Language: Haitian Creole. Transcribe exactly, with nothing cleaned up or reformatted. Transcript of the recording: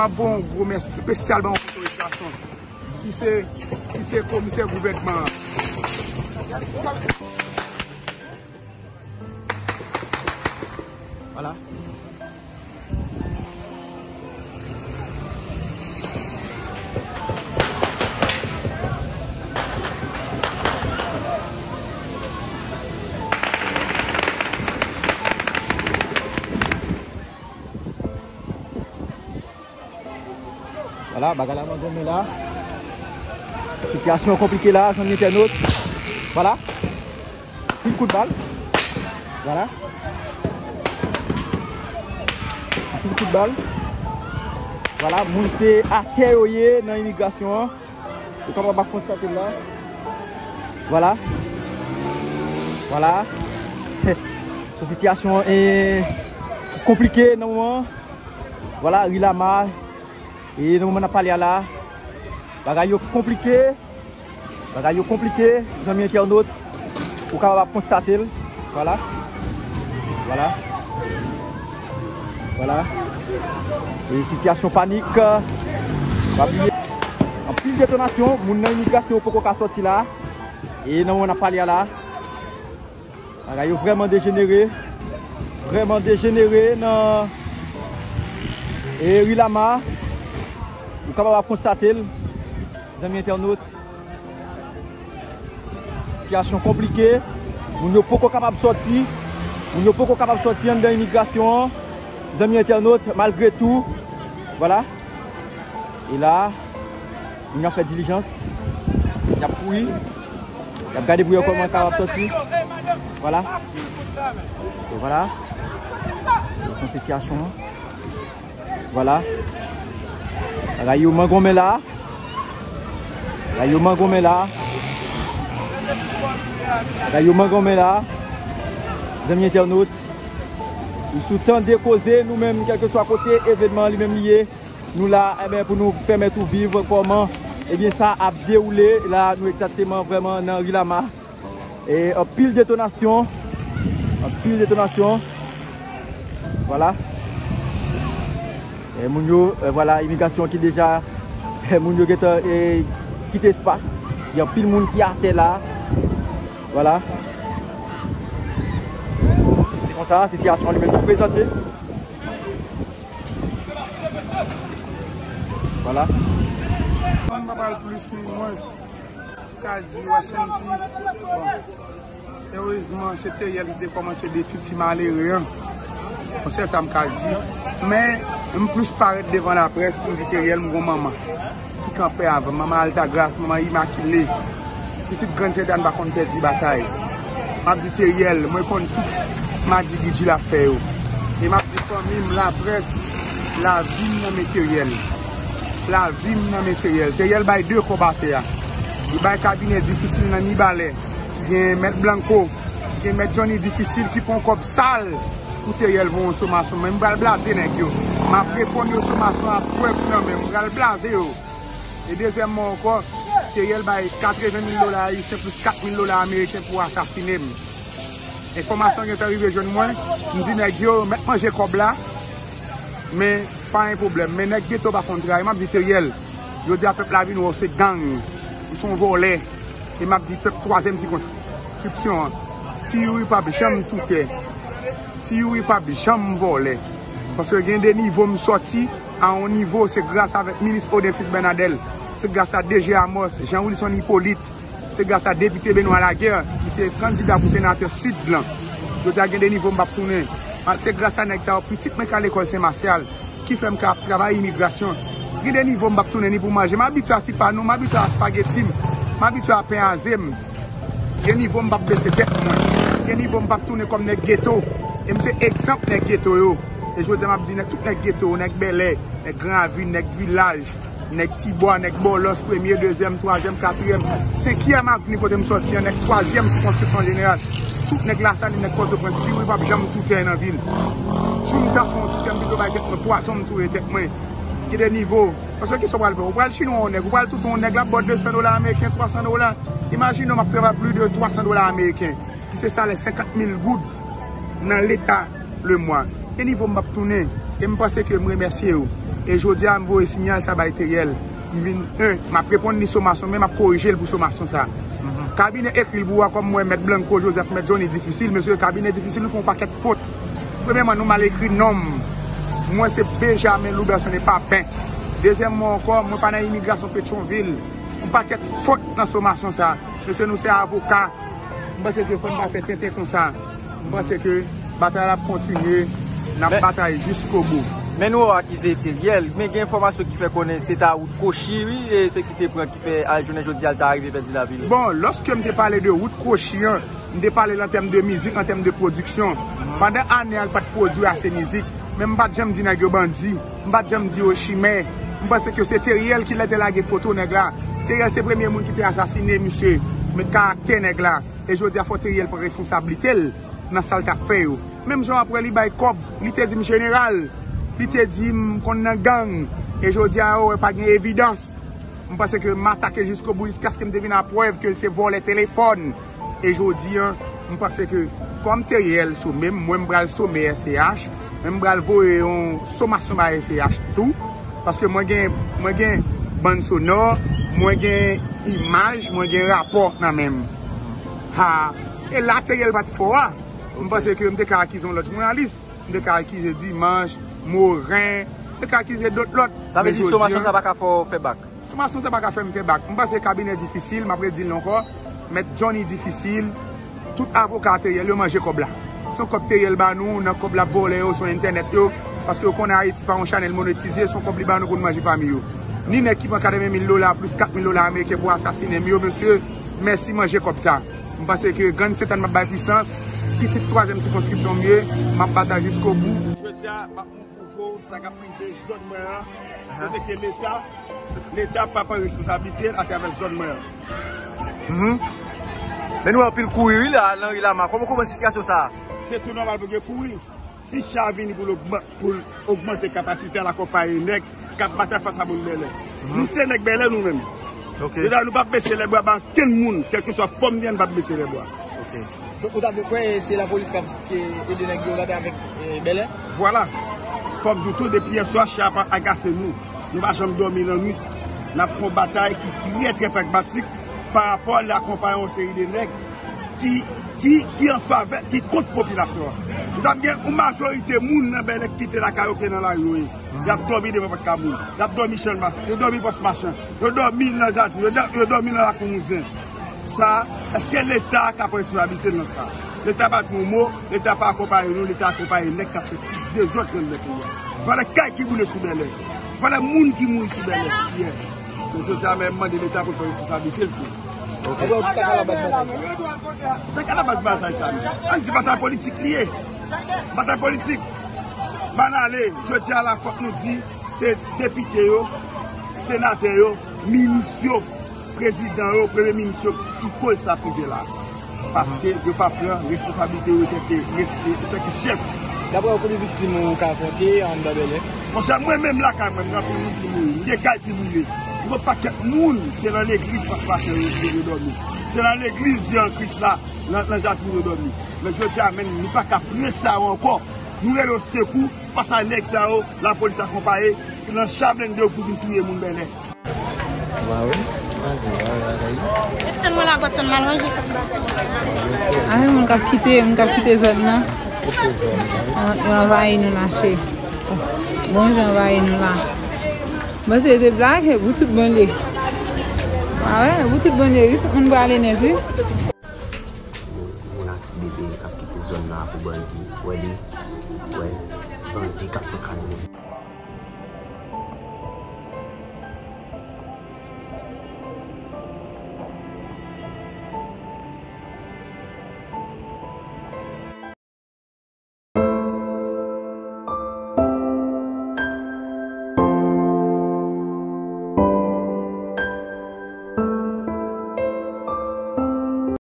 M ap voye yon gwo mèsi espesyal ban yon foto Edgason ki se, ki se komisè gouvènman an. Vwala. Vwala, bagay la mangonmen la. Sitiyasyon konplike la, zanmi entènot. Vwala. Anpil kout bal. Vwala. Anpil kout bal. Vwala, moun se atè yo ye nan imigrasyon an. Ou kapab ap konstate l la. Vwala. Vwala. Se yon sitiyasyon, eh, ki konplike nan moman an. Vwala, ri Lama. E nan moman n ap pale a la, bagay yo konplike. Bagay yo konplike, zanmi entènot. Ou kapab ap konstate l. Vwala. Vwala. Vwala. E sitiyasyon panik. Pa bliye. Anpil detonasyon. Moun nan imigrasyon yo poko ka sòti la. E nan moman n ap pale a la. Bagay yo vrèman dejenere. Vrèman dejenere nan, e, ri Lama. Ou kapab ap konstate l, zanmi entènot. Sitiyasyon konplike. Moun yo poko kapab sòti. Moun yo poko kapab sòti anndan imigrasyon an. Zanmi entènot, malgre tou. Vwala. E la, moun yo ap fè dilijans. Y ap kouri. Y ap gade pou yo kòman kapab sòti. Vwala. E vwala. Se yon sitiyasyon. Vwala. Bagay yo mangonmen la. Bagay yo mangonmen la. Bagay yo mangonmen la. Zanmi entènot, ou sou Tande Koze, nou menm, kèlkeswa kote evènman li menm li ye, nou la, enben, pou nou pèmèt ou viv kòman, ebyen, sa ap dewoule. La, nou egzakteman vrèman nan ri Lama. E anpil detonasyon. Anpil detonasyon. Vwala. E moun yo, e, vwala, imigrasyon ki deja, e, moun yo gentan, e, kite espas. Gen anpil moun ki atè la. Vwala. Se konsa sitiyasyon li menm tou prezante. Vwala. Mwen pa pral plis ni mwens. Ka di, rest in peace. Bon. Erezman, se Teriel ki te kòmanse detwi ti malere an. Bon, se sa m ka di. Men, m plis parèt devan laprès pou m di Teriel, m gon manman ki kanpe avè m. Manman Altagras, manman Imakile. Pitit Grann Sentàn pa konn pèdi batay. M ap di Teriel, mwen konn tout madjigidji l ap fè yo. E m ap di fanmi m, laprès, lavi m nan men Teriel. Lavi m nan men Teriel. Teriel bay de kòb atè a. Li bay kabinè difisil nan Mibalè. Gen Mèt Blanco, gen Mèt Johnny Difisil ki pran kòb sal pou Teriel voye yon somasyon. Men m pral blaze nèg yo. M ap reponn yo somasyon an prèv nan men m. M pral blaze yo. E dezyèmman ankò, Teriel bay katreven mil dola ayisyen plis kat mil dola ameriken pou asasinen m. Enfòmasyon gentan rive jwenn mwen, m di nèg yo mèt manje kòb la, men pa gen pwoblèm. Men nèg geto pa konn trayi, m ap di Teriel, jodi a pèp la vin wè w se gang, ou se yon vòlè. E m ap di pèp twazyèm sikonskripsyon an, Ti Youri p ap janm toutè. Ti Youri p ap janm vòlè. Paske gen de nivo m sòti, a yon nivo, se gras avèk minis Odin Fils Bernadel, se gras a D G Amos, Jean Wilson Hyppolite, se gras a depite Benoît Laguerre, ki se kandida pou senatè Sid lan. Jodi a gen de nivo m p ap tounen. A, se gras a nèg sa yo, pitit mwen ka lekòl Sen Masyal, ki fè m ka ap travay imigrasyon. Gen de nivo m p ap tounen ni pou manje. M abitye a ti panou, m abitye a espageti m, m abitye a pen a ze m. Gen nivo m p ap bese tèt mwen. Gen nivo m p ap tounen kòm nèg geto. E m se egzanp nèg geto yo. E jodi a m ap di nèg, tout nèg geto yo, nèg Bèlè, nèg Gran Ravin, nèg Vilaj, nèg Tibwa, nèg Bòlòs, premye, dezyèm, twazyèm, katriyèm, senkyèm avni kote m sòti an, nèk twazyèm sikonskripsyon jeneral. Tout nèg Lasalin, nèk Pòtoprens, Ti Youri p ap janm toutè nan vi l. Jou m ta fè yon toutè, m pito bay tèt mwen pwazon, m touye tèt mwen. Gen de nivo. Paske kisa w pral fè? Ou pral chire yon nèg, ou pral toutè yon nèg la, ba w de san dola ameriken, twa san dola. Imajine w, m ap travay plis de twa san dola ameriken, ki se salè senkant mil goud nan Leta lemwa. E nivo m p ap tounen. E m panse ke m remèsye yo. E jodi a, m voye siyal sa bay Teriel. M vin, en, m ap reponn li somasyon, men m ap korije l pou somasyon sa. Kabinè ekri l pou w a, kòm mwen, Mèt Blanco Joseph, Mèt Johnny Difisil, mesye, kabinè difisil, nou fè yon pakèt fot. Premyèman, nou mal ekri non m. Mwen se Benjamin Louberson e pa Ben. Dezyèmman ankò, mwen pa nan imigrasyon Petyonvil. Yon pakèt fot nan somasyon sa. Mesye, nou se avoka. M panse ke fò n pa fè tenten konsa. M panse ke batay la ap kontinye. N ap batay jiskobou. Men nou akize Teriel, men gen enfòmasyon ki fè konnen se ta wout Kwochi, wi, e se ki te pran ki fè al jounen jodi a l ta rive pèdi lavi l. Bon, lòske m te pale de wout Kwochi an, m te pale l an tèm de mizik, an tèm de pwodiksyon. Pandan ane a, l pa t pwodui ase mizik, men m pa t janm di nèg yo bandi. M pa t janm di yo chimè. M panse ke se Teriel ki lè te lage foto nèg la. Teriel se premye moun ki te asasine misye. Met karaktè nèg la. E jodi a fò Teriel pran responsablite l nan sa l t ap fè yo. Menm jan w ap wè li bay kòb, li te di m jeneral, li te di m konn nan gang. E jodi a yo wè pa gen evidans. M panse ke m atake jiskobou jiskaske m te vin a prèv ke l se vòlè telefòn. E jodi a, m panse ke kòm Teriel some m, mwen m pral some S C H, men m pral voye yon somasyon bay S C H tou, paske mwen gen, mwen gen bann sonò, mwen gen imaj, mwen gen rapò nan men m. Ha, e la Teriel pa t fò a. M panse ke m te ka akize yon lòt jounalis, m te ka akize Dimanche, Morin, m te ka akize dòt lòt. Sa vle di somasyon sa pa ka fè w fè bak? Somasyon sa pa ka fè m fè bak. M panse kabinè difisil, m ap redi l ankò. Mèt Johnny difisil, tout avoka Teriel yo manje kòb la. Se yon kòb Teriel ba nou, nan kòb l ap vòlè yo sou entènèt yo, paske yo konnen Ayiti pa yon chanèl monetize, se yon kòb li ba nou pou n manje pami yo. Ni nèg ki pran katreven mil dola plis kat mil dola ameriken pou asasinen m yo, mesye, mèsi manje kòb sa. M panse ke grann Sentàn m ap bay pwisans, pitit twazyèm sikonskripsyon m ye, m ap batay jiskobou. Jodi a, m ap pwouve w sa k ap rive zòn mwen an, kote ke Leta, Leta pa pran responsablite l atravè zòn mwen an. Mhm. Men nou wè anpil kouri wi la, nan ri Lama. Kòman w konprann sitiyasyon sa a? Se tou nòmal pou gen kouri. Si cha vini pou l ogman-, pou l ogmante kapasite l akonpaye nèg k ap batay fas a moun Bèlè. Mhm. Nou se nèg Bèlè nou menm. Ok. Jodi a nou p ap bese lèbra ba okenn moun, kèlkeswa fòm li an, nou p ap bese lèbra. Ok. Donk, ou ta vle kwè se lapolis k ap, ki ede nèg yo batay avèk, eh, Bèlè? Vwala. Fò m di w tou, depi yèswa, cha ap agase nou. Nou pa janm dòmi nan nwit. N ap fè yon batay ki trè, trè pragmatik pa rapò l akonpaye yon seri de nèg ki, ki, ki an favè, ki kont popilasyon an. Nou t ap gen yon majorite moun nan Bèlè ki kite lakay yo, ki nan lari yo ye. Y ap dòmi devan pòt kay moun. Y ap dòmi Channmas. Yo dòmi Pòs Machan. Yo dòmi nan jaden. Yo dò-, yo dòmi nan Lakou Mouzen. Sa, èske Leta ka pran responsablite l nan sa? Leta pa di yon mo, Leta pa akonpaye nou, Leta akonpaye nèg k ap fè plis dezòd nan peyi a. Valè kay ki boule sou Bèlè. Valè moun ki mouri sou Bèlè yè. Men jodi a, men m mande Leta pou l pran responsablite l tou. Ok. Apre, ki sa k alabaz batay sa? Sa k alabaz batay sa menm? Ann di batay politik li ye. Batay politik. Bann ale, jodi a la fòk nou di, se depite yo, senatè yo, minis yo, prezidan yo, premye minis yo ki koz sa ap rive la. Paske yo pa pran responsablite yo antanke res-, antanke chèf. Daprè w, konbyen viktim ou ka konte anndan Bèlè? Monchè, mwen menm lakay mwen, m gen anpil moun ki mouri. M gen kay ki boule. M gen pakèt moun, se nan legliz Pòs Machan yo, yo, yo dòmi. Se nan legliz Dye an Kris la, nan, nan jaden yo dòmi. Men jodi a, men nou pa ka pran sa yo ankò. Nou rele yo sekou, fas a nèg sa yo, lapolis akonpaye, nan cha blende yo pou vin touye moun Bèlè. Waw, pa di, waw, waw, waw. Tann mwen la, Godson, m al ranje kòb bagay. Ay, moun k ap kite, moun k ap kite zòn nan. Kite zòn nan. Yo, yo anvayi nou la, cheri. Bon jan anvayi nou la. Bon, se de blag, e pou tout bon li. A wè, pou tout bon li, wi, tout moun prale nèt, wi. Moun ak ti bebe k ap kite zòn nan pou bandi. Wè li, wè, bandi k ap pran kay moun.